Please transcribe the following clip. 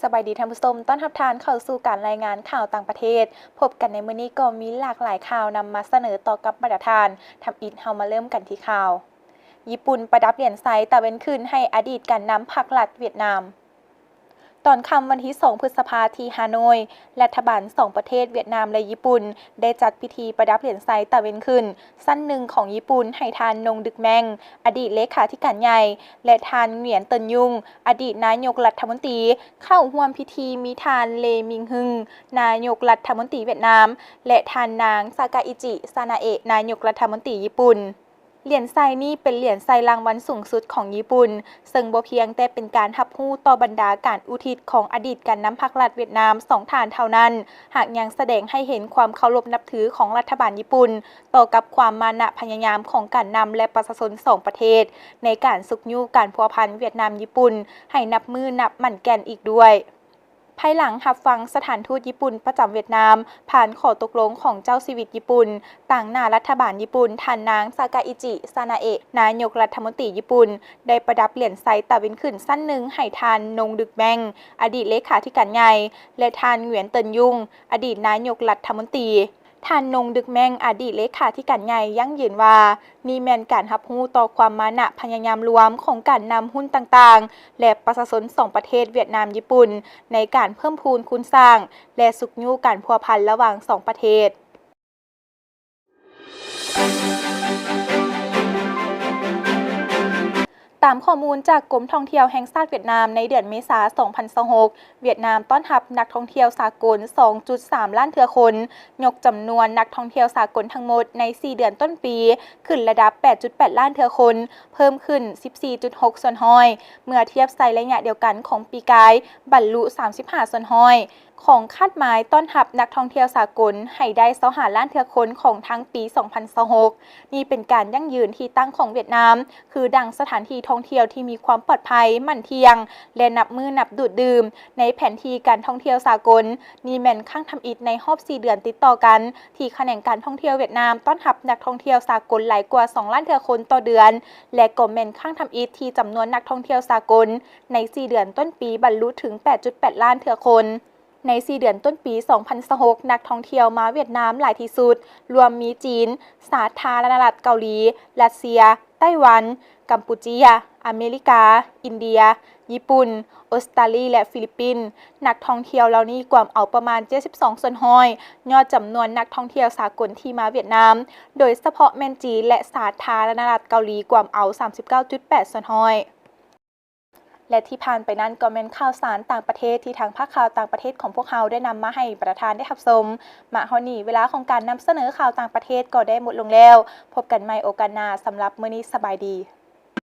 ສະບາຍດີທ່ານຜູ້ຊົມ, ຕ້ອນຮັບທ່ານເຂົ້າສູ່ການລາຍງານຂ່າວຕ່າງປະເທດ. ພົບກັນໃນມື້ນີ້ກໍມີຫຼາກຫຼາຍຂ່າວນຳມາສະເໜີຕໍ່ກັບບັນດາທ່ານ. ທຳອິດເຮົາມາເລີ່ມກັນທີ່ຂ່າວ ຍີ່ປຸ່ນປະດັບຫຼຽນໄຊຕະເວັນຂຶ້ນໃຫ້ອະດີດການນຳພັກລັດຫວຽດນາມ. ຕອນຄ່ຳວັນທີສອງ ພຶດສະພາ ທີ່ຮາໂນ້ຍ, ລັດຖະບານສອງປະເທດຫວຽດນາມ ແລະ ຍີ່ປຸ່ນ ໄດ້ຈັດພິທີປະດັບຫຼຽນໄຊຕະເວັນຂຶ້ນຊັ້ນໜຶ່ງຂອງຍີ່ປຸ່ນ ໃຫ້ທ່ານ ນົງ ດຶກແມັງ ອະດີດເລຂາທິການໃຫຍ່ ແລະ ທ່ານ ຫງວຽນ ເຕີນຍຸງ ອະດີດນາຍົກລັດຖະມົນຕີ ເຂົ້າຮ່ວມພິທີມີທ່ານ ເລ ມິງຮຶງ ນາຍົກລັດຖະມົນຕີຫວຽດນາມ ແລະ ທ່ານນາງ ຊາກາອິຈິ ຊານາເອະ ນາຍົກລັດຖະມົນຕີຍີ່ປຸ່ນ. ຫຼຽນໄຊນີ້ເປັນຫຼຽນໄຊລາງວັນສູງສຸດຂອງຍີ່ປຸ່ນ, ເຊິ່ງບໍ່ພຽງແຕ່ເປັນການຮັບຮູ້ຕໍ່ບັນດາການອຸທິດຂອງອະດີດການນຳພັກລັດຫວຽດນາມສອງທ່ານເທົ່ານັ້ນ, ຫາກຍັງສະແດງໃຫ້ເຫັນຄວາມເຄົາລົບນັບຖືຂອງລັດຖະບານຍີ່ປຸ່ນຕໍ່ກັບຄວາມມານະພະຍາຍາມຂອງການນຳ ແລະ ປະຊາຊົນສອງປະເທດ ໃນການຊຸກຍູ້ການພົວພັນຫວຽດນາມຍີ່ປຸ່ນໃຫ້ນັບມື້ນັບໝັ້ນແກ່ນອີກດ້ວຍ. ພາຍຫຼັງຮັບຟັງສະຖານທູດຍີ່ປຸ່ນປະຈຳຫວຽດນາມຜ່ານຂໍ້ຕົກລົງຂອງເຈົ້າຊີວິດຍີ່ປຸ່ນ ຕາງໜ້າລັດຖະບານຍີ່ປຸ່ນ, ທ່ານນາງ ຊາກາອິຈິ ຊານາເອະ ນາຍົກລັດຖະມົນຕີຍີ່ປຸ່ນ ໄດ້ປະດັບຫຼຽນໄຊຕະເວັນຂຶ້ນຊັ້ນໜຶ່ງໃຫ້ທ່ານ ນົງ ດຶກແມັງ ອະດີດເລຂາທິການໃຫຍ່ ແລະ ທ່ານ ຫງວຽນ ເຕີນຍຸງ ອະດີດນາຍົກລັດຖະມົນຕີ. ທ່ານ ນົງ ດຶກແມັງ ອະດີດເລຂາທິການໃຫຍ່ ຢັ້ງຢືນວ່າ ນີ້ແມ່ນການຮັບຮູ້ຕໍ່ຄວາມມານະພະຍາຍາມລວມຂອງການນຳຮຸ່ນຕ່າງໆ ແລະ ປະຊາຊົນສອງປະເທດຫວຽດນາມຍີ່ປຸ່ນ ໃນການເພີ່ມພູນຄູນສ້າງ ແລະ ຊຸກຍູ້ການພົວພັນລະຫວ່າງສອງປະເທດ. ຕາມຂໍ້ມູນຈາກກົມທ່ອງທ່ຽວແຫ່ງຊາດຫວຽດນາມ, ໃນເດືອນເມສາ ສອງພັນຊາວຫົກ ຫວຽດນາມຕ້ອນຮັບນັກທ່ອງທ່ຽວສາກົນ ສອງຈຸດສາມລ້ານເທື່ອຄົນ, ຍົກຈຳນວນນັກທ່ອງທ່ຽວສາກົນທັງໝົດໃນສີ່ເດືອນຕົ້ນປີ ຂຶ້ນລະດັບ ແປດຈຸດແປດລ້ານເທື່ອຄົນ, ເພີ່ມຂຶ້ນ ສິບສີ່ຈຸດຫົກສ່ວນຮ້ອຍ ເມື່ອທຽບໃສ່ໄລຍະດຽວກັນຂອງປີກາຍ, ບັນລຸ ສາມສິບຫ້າສ່ວນຮ້ອຍ ຂອງຄາດໝາຍຕ້ອນຮັບນັກທ່ອງທ່ຽວສາກົນໃຫ້ໄດ້ ຊາວຫ້າລ້ານເທື່ອຄົນຂອງທັງປີ ສອງພັນຊາວຫົກ. ນີ້ເປັນການຢັ້ງຢືນທີ່ຕັ້ງຂອງຫວຽດນາມ ຄືດັ່ງສະຖານທີ່ທ່ອງທ່ຽວທີ່ມີຄວາມປອດໄພ, ໝັ້ນທ່ຽງ ແລະ ນັບມື້ນັບດູດດື່ມ ໃນແຜນທີ່ການທ່ອງທ່ຽວສາກົນ. ນີ້ແມ່ນຄັ້ງທຳອິດໃນຮອບສີ່ເດືອນຕິດຕໍ່ກັນ ທີ່ຂະແໜງການທ່ອງທ່ຽວຫວຽດນາມຕ້ອນຮັບນັກທ່ອງທ່ຽວສາກົນຫຼາຍກວ່າສອງລ້ານເທື່ອຄົນຕໍ່ເດືອນ ແລະ ກໍແມ່ນຄັ້ງທຳອິດທີ່ຈຳນວນນັກທ່ອງທ່ຽວສາກົນໃນສີ່ເດືອນຕົ້ນປີບັນລຸເຖິງ ແປດຈຸດແປດລ້ານເທື່ອຄົນ. ໃນສີ່ເດືອນຕົ້ນປີ ສອງພັນຊາວຫົກ ນັກທ່ອງທ່ຽວມາຫວຽດນາມຫຼາຍທີ່ສຸດ ລວມມີຈີນ, ສາທາລະນະລັດເກົາຫຼີ, ຣັດເຊຍ, ໄຕ້ຫວັນ, ກຳປູເຈຍ, ອາເມລິກາ, ອິນເດຍ, ຍີ່ປຸ່ນ, ອົດສະຕາລີ ແລະ ຟີລິບປິນ. ນັກທ່ອງທ່ຽວເຫຼົ່ານີ້ກວມເອົາປະມານ ເຈັດສິບສອງສ່ວນຮ້ອຍ ຍອດຈຳນວນນັກທ່ອງທ່ຽວສາກົນທີ່ມາຫວຽດນາມ, ໂດຍສະເພາະແມ່ນຈີນ ແລະ ສາທາລະນະລັດເກົາຫຼີ ກວມເອົາ ສາມສິບເກົ້າຈຸດແປດສ່ວນຮ້ອຍ. ແລະ ທີ່ຜ່ານໄປນັ້ນກໍແມ່ນຂ່າວສານຕ່າງປະເທດທີ່ທາງພາກຂ່າວຕ່າງປະເທດຂອງພວກເຮົາໄດ້ນຳມາໃຫ້ບັນດາທ່ານໄດ້ຮັບຊົມ. ມາຮອດນີ້ເວລາຂອງການນຳສະເໜີຂ່າວຕ່າງປະເທດກໍໄດ້ໝົດລົງແລ້ວ. ພົບກັນໃໝ່ໂອກາດໜ້າ. ສຳລັບມື້ນີ້ສະບາຍດີ.